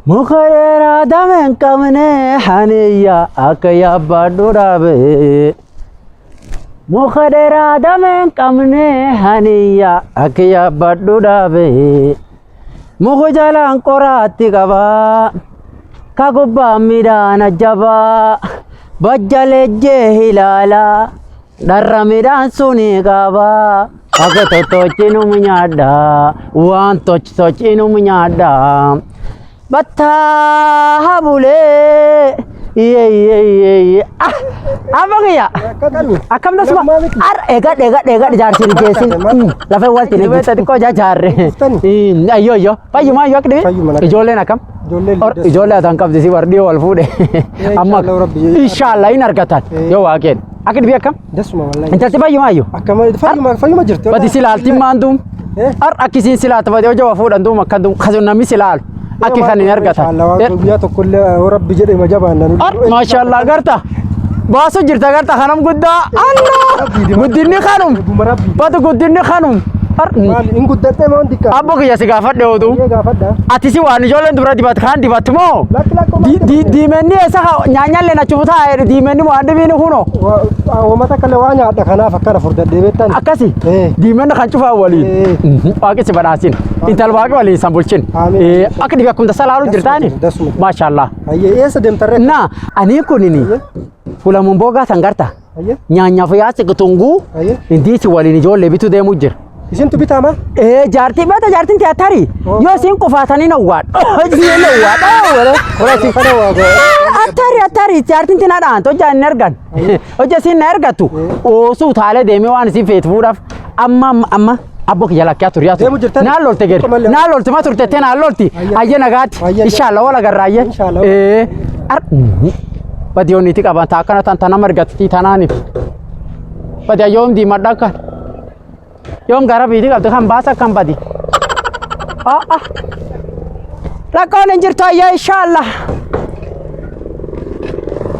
Muka dheeraa damee hin qabne haniyya akka yaabbadhu dhaabe. Muka dheeraa damee hin qabne haniyya akka yaabbadhu dhaabe. Muka jalaan qoraatti qabaa. Ka gubbaan midhaan ajjabaa. Bajja lejjee ilaalaa. Dharra midhaan suni qabaa. Akka tottolchinum nyaadha. Waan tottolchinum nyaadha. Battaa bulee. Iye iye iye iye. Ah! Amma kiyya. Akkam tasuma. Ar eegadhe eegadhe eegadhe jaarsin geessin. Lafa walti ni beekta xiqqoo jajaarre. Ayyo ayyo. Fayyuma ayyo akka dhibi. Ijoolleen akkam? Ijoollee ataan qabdi si warri wal fuudhe. Amma inshallah hin argatan yoo waaqeen. Akka dhibi akkam? Dasuma wallahi. Intalti fayyuma ayyo. Akkama fayyuma fayyuma jirti. Bati silaaltiin maan duum? Ar akkisiin silaata bati hojii waa fuudhan duum akkan duum kasu namni silaalu. Akki kan hin argatan. Inshallah guyyaa tokko illee yoo rabbi jedhe ma jabaanna nu. Ar maashaallah garta. Baasu jirta garta kanam guddaa. Allah! Guddinni kanum. Batu guddinni kanum. Ar Maali hin guddattee moo hin xiqqaa? abbo kiyya si gaafadhe otuu. Baay'ee gaafadha. Ati si waan ijoolleen dubara dibatu kaan dibatu moo? Lakki lakki Diimenni eessa nyaanyallee na cufu taa'e diimenni waan dhibiin kunoo. Uummata akka waa nyaadha kanaaf akkana furdadhee beektan. Akkasi. Eh. Diimenni kan cufaa waliin. Eh. Waaqi si badhaasin. Intal waaqi waliin san bulchin. Amiin. Akka dhibe akkuma tasaa laalu jirtaani. Dasuma. Maashaallah. Hayyee eessa deemtarree? Na ani kunini fuula mumboogaa san garta. Hayyee Nyaanyaaf yaasi gutunguu. hayyee. Indiisi waliin ijoollee bituu deemuu jira. Isintu bitaama? Ee jaartii beekta jaartiin tiyaatarii Oh. yoo isiin qufaatanii nawwaadha. Isiin nawwaadha. Kana waa goo. Attari attari jaartiin tina dhaant hojjaa hin argan. Hojja isiin na argattu oosuu taalee deemee waan isiin feetu fuudhaaf amma amma amma abbo kiyya lakkiyaa turiyaa Deemu jirtan? Naan lolte geri. Tokko Naan lolti ma turte te naan lolti. Ayya. Ayye nagaatti. Ayya. Inshallah wala garra ayye. Inshallah. Ee ar badiyooniiti qaban taa akkana tan tanama argatti tanaaniif. Badi yoom diimadha akkan. Yoom gara biitii qabdi kan baasa kan badi. Ah ah. Rakkoon hin jirtu ayya inshallah.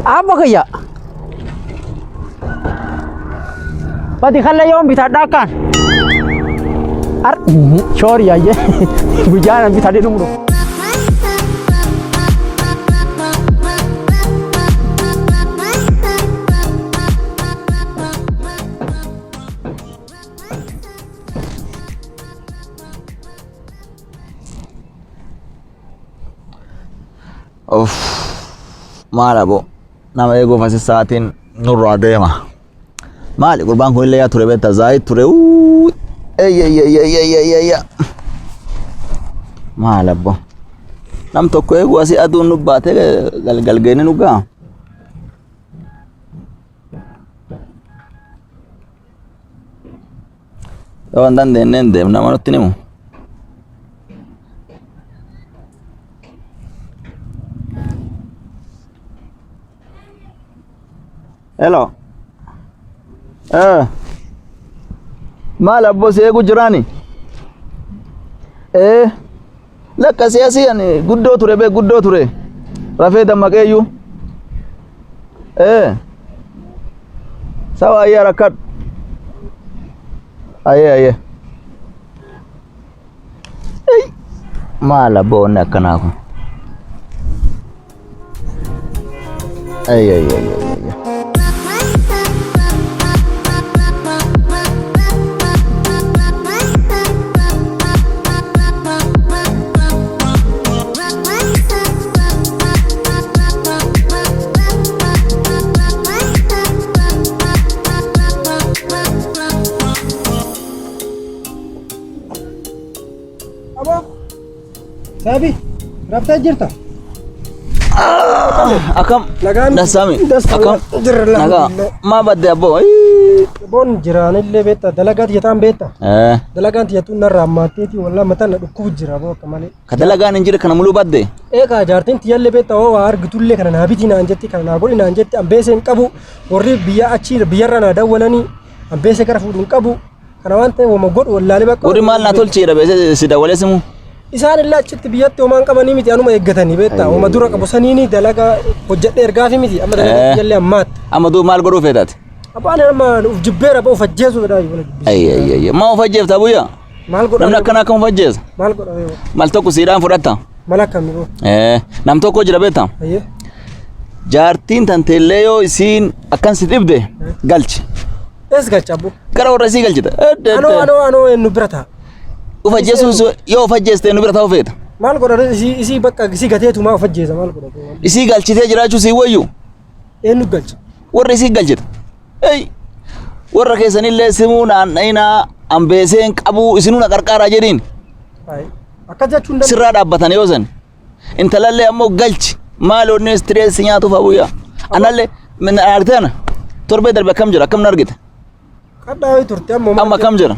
Abbo kiyya. Badi kalla yoom bitadha akkan. Ar shoori ayye. Guyyaan bitadhe dhumru. Uff, maal aboo nama eeguuf asi sa'aatiin nurraa deema. Maali gurbaan kun illee yaa ture beektaa zaayit ture uu eyya eyya eyya eyya eyya eyya eyya. Maal aboo nam tokko eeguu asii aduun nu baatee galgal geenne nu ga'a. Yoo hin dandeenye hin deemna nama nutti hin himu. Hello. Eh. Maal abboo si eegu jiraani? Eh. Lakka si asii ani guddoo ture bee guddoo ture. Rafee dammaqeeyyuu. Eh. Sawa ayyee rakkadhu. Ayyee ayyee. Ei. Maal abboo wanni akkanaa kun? Ayyee ayyee ayyee ayyee. Aboo. Saabi raftee jirta? Akkam? Nagaan. Dassaami. Dassaami. Akkam? Jirra Nagaa. alhamdulillah. Maa badde abboo? Ayii. Boon jiraanillee beekta dalagaa tiyyataan beekta. Eh. Dalagaan tiyyatuun narraa ammaatteeti wallah mataan na dhukkubu jira boo akka malee. Ka dalagaan hin jirre kana muluu badde. Eegaa jaartiin tiyyallee beekta hoo waa argitullee kana naa biti naan jetti kana naa godhi naan jetti ambeesee hin qabu warri biyya achii biyyarra naa dawwalanii ambeesee gara fuudhu hin qabu kana waan ta'eef wama godhu wallaalee bakka. Warri maal naa tolchi jedha beese si dawwalee simu. Isaan illee achitti biyyatti homaan qabanii miti anuma eeggatanii beekta homa dura qabu saniini dalagaa hojjedhee ergaafi miti amma dalagaa Eh. tiyyallee ammaatti. Amma duuba maal godhuu feetaati? Abbaan amma uf jibbeera ba uf ajjeesuu fedhaa jiru. Ayyi ayyi ayyi. Maa of ajjeefta buyya? Maal godha? Namni akkana akkam of ajjeesa? Maal godha? Mal tokko siidhaan fudhatta. Mala akkamii boo? Nam tokko jira beektaa? Ayyee. Jaartiin tanteellee yoo isiin akkan si dhibde galchi. Ees galcha abboo? Gara warra isii galchita. Anoo anoo anoo eenyu bira ta'a. Uf ajjeesuun yoo of ajjeeste eenyu bira ta'uu feeta. Maal godha isii isii bakka isii gateetumaa of ajjeesa maal godha? Isii galchitee jiraachuu sii wayyu. Eenyu galcha? Warra isii galchita. Ey warra keessanillee simuu naan dhayinaa ambeeseen qabuu isinuu na qarqaaraa jedhiin. Akkas jechuun danda'u. Sirraa dhaabbatan yoo san. Intalallee ammoo galchi maal onnee stress nyaatuuf hawwiya. Anallee min argite ana torbee darbe akkam jira akkam na argite Qadhaa wayii turte amma amma akkam jira.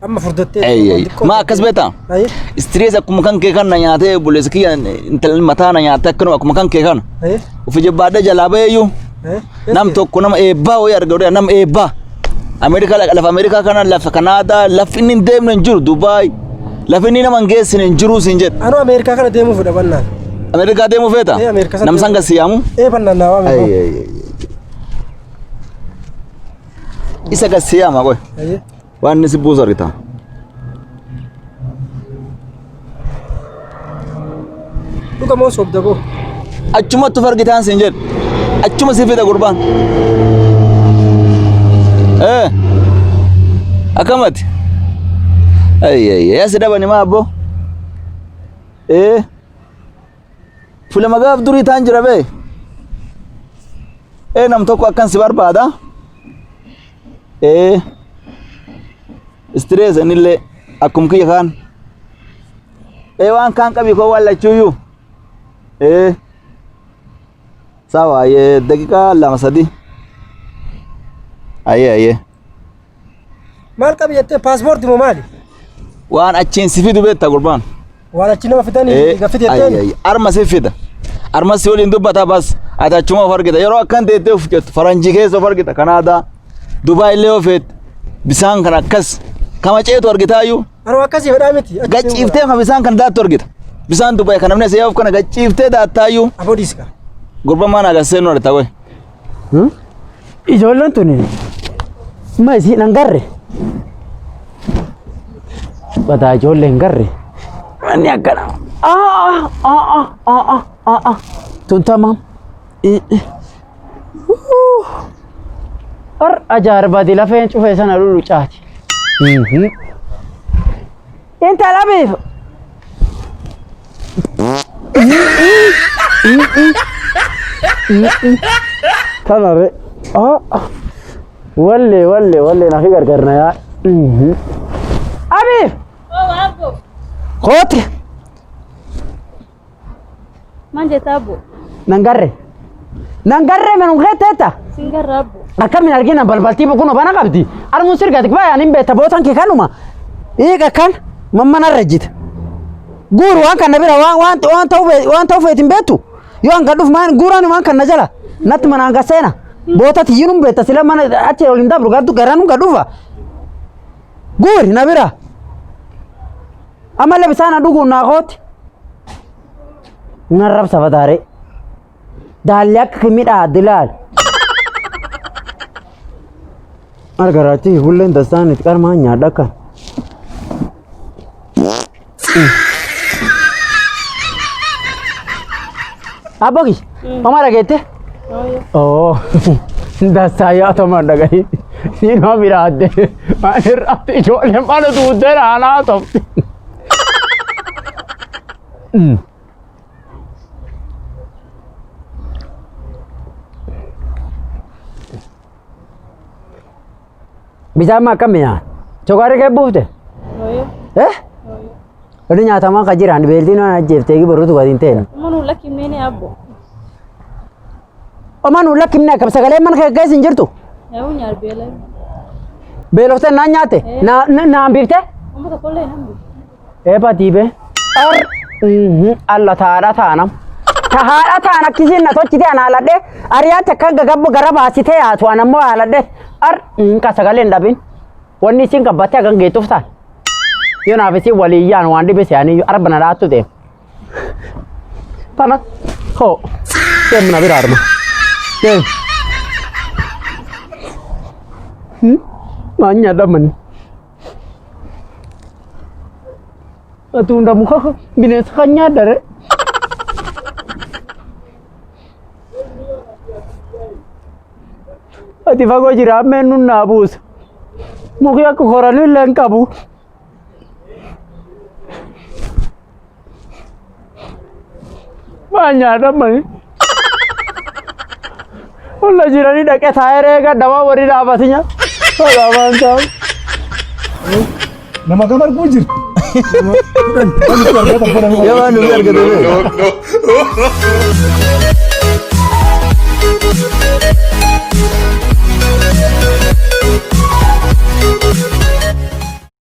Amma furdattee. Ey ey maa akkas beektaa? Ayi Stress akkuma kan kee kana nyaatee obboleessi kiyya intalli mataa na nyaatee akkanuma akkuma kan kee kana. ayi Ufi jabbaadhee jalaa baheeyyuu ayi. nam tokko nama eebbaa wayii arga nama eebbaa. Ameerikaa lafa Ameerikaa kana lafa Kanaadaa lafi inni hin deemne hin jiru Dubaay lafi inni nama hin geessine hin jiru siin jedhe. Anoo Ameerikaa kana deemuu fedha bannaan. Ameerikaa deemuu feeta? Ee, Ameerikaa san Nam san deemuu. gad siyaamu? Ee bannaan naa waame. Isa gad siyaama qoy. Ayi. Waan inni si buusu argita. Dhuga moo sobda boo? Achumatti of argitaan siin jedhe. Achuma si fida gurbaan. Ee. Akkamati? Ayy ayy yaa si dhabani maa abboo? Ee. Fula magaaf durii taan jira bee. Ee nam tokko akkan si barbaada. Ee. Stress innillee akkum kiyya kaan. Ee waan kaan qabii koo waan lachuuyyuu. Ee. Sawa ayyee daqiiqaa lama sadi. Ayyee ayyee. Maal qabi jettee paaspoortii moo maali? Waan achiin si fidu beekta gurbaan. Waan achi nama fidanii gaffite jetteen. Arma si fida. Arma si waliin dubbata bas. Ati achuma of argita. Yeroo akkan teettee of jettu faranjii keessa of argita. Kanaadaa. Dubaay illee of feet. Bisaan kan akkas. Kama ceetu argitaayyuu. Anoo akkasii fedhaa miti. Achi Gachiiftee ma bisaan kan daattu argita. Bisaan Dubaay kan namni asii yaa'uuf kana gachiiftee daattaayyuu. Aboo dhiiska. Gurbaan maana agarsiisee nu argita qoy. Ijoolleen tuni ma isiin hin garre. Badaa ijoollee hin garre. Manni akkana. Aa aa aa aa aa tun tamam. Har ajaa'ibati lafeen cufee sana lulucaati. Intala biif. Tana re. Ah. Walle walle walle nafi gargar na yaa. Abiif. Oh, abbo. Kooti. Maal jetta abbo? Nan garre. Nan garre manum keeteetta. Sin garra abbo. Akkamin argina balbaltii kun bana qabdi. Armuun sirgati baay'aan hin beekta bootan kee kanuma. Eega kan mammana irra jita. Guuru waan kana bira waan waan waan ta'u waan ta'u feetin beektu. Yoo hanga dhufu maan guuraan waan kana jala natti mana hanga seena. Boota tiyyinum beekta sila mana achi ol hin dabru gaddu garanum gad dhufa. Guuri na bira. Ammallee bishaan dhuguun naa kooti. Narrabsa fataaree. Daalli akka midhaa dilaal. Argaraatti hulleen dastaan itti qarmaa nyaadha akka. Abboki, mama dhageette? Oo, dastaa yaa tomaan dhagahi. Siinoo biraadde. Waan irratti ijoolleen mana tuuttee naanaa tofti. Bishaan ma akkam mi'aa? Chokaarii kee buufte? Eh? Inni nyaatamaa kan jiraan beeltiin waan ajjeeftee boruutu gadi hin ta'e. Manuu lakkimneeni abbo. Oma nu lakkimne akkam sagalee mana kee keessa hin jirtu? Yaa'u nyaar beela. Beeloftee naan nyaatte? Naan biifte? Amma tokkollee nan biifte. Eeba diibee. Ar alla taadha taanam. Ta haadha taan akkisiin na tochite ana haladhe ariyaatti akkan gagabbo gara baasitee yaatu ana ammoo haladhe ar ka sagalee hin dhabin. Wanni isin qabbattee hagan geettuuf taan. Yoo naaf isin walii yaan waan dhibe se'anii arba na dhaattu deema. Tana hoo deemu na bira arma. Deemu. Maan nyaadha manni. Ati hunda muka bineensa kan nyaadhare. Ati fagoo jira amma eenyuun naa buusa. Muki akka koranii illee hin qabu. Maal nyaadhamani? Olla jiranii dhaqee taa'ee reega dawaa warri dhaabati nyaa. Dhaabaan taa'u. Nama kam arguu jirti? Yaa waan nuti argate. No, no.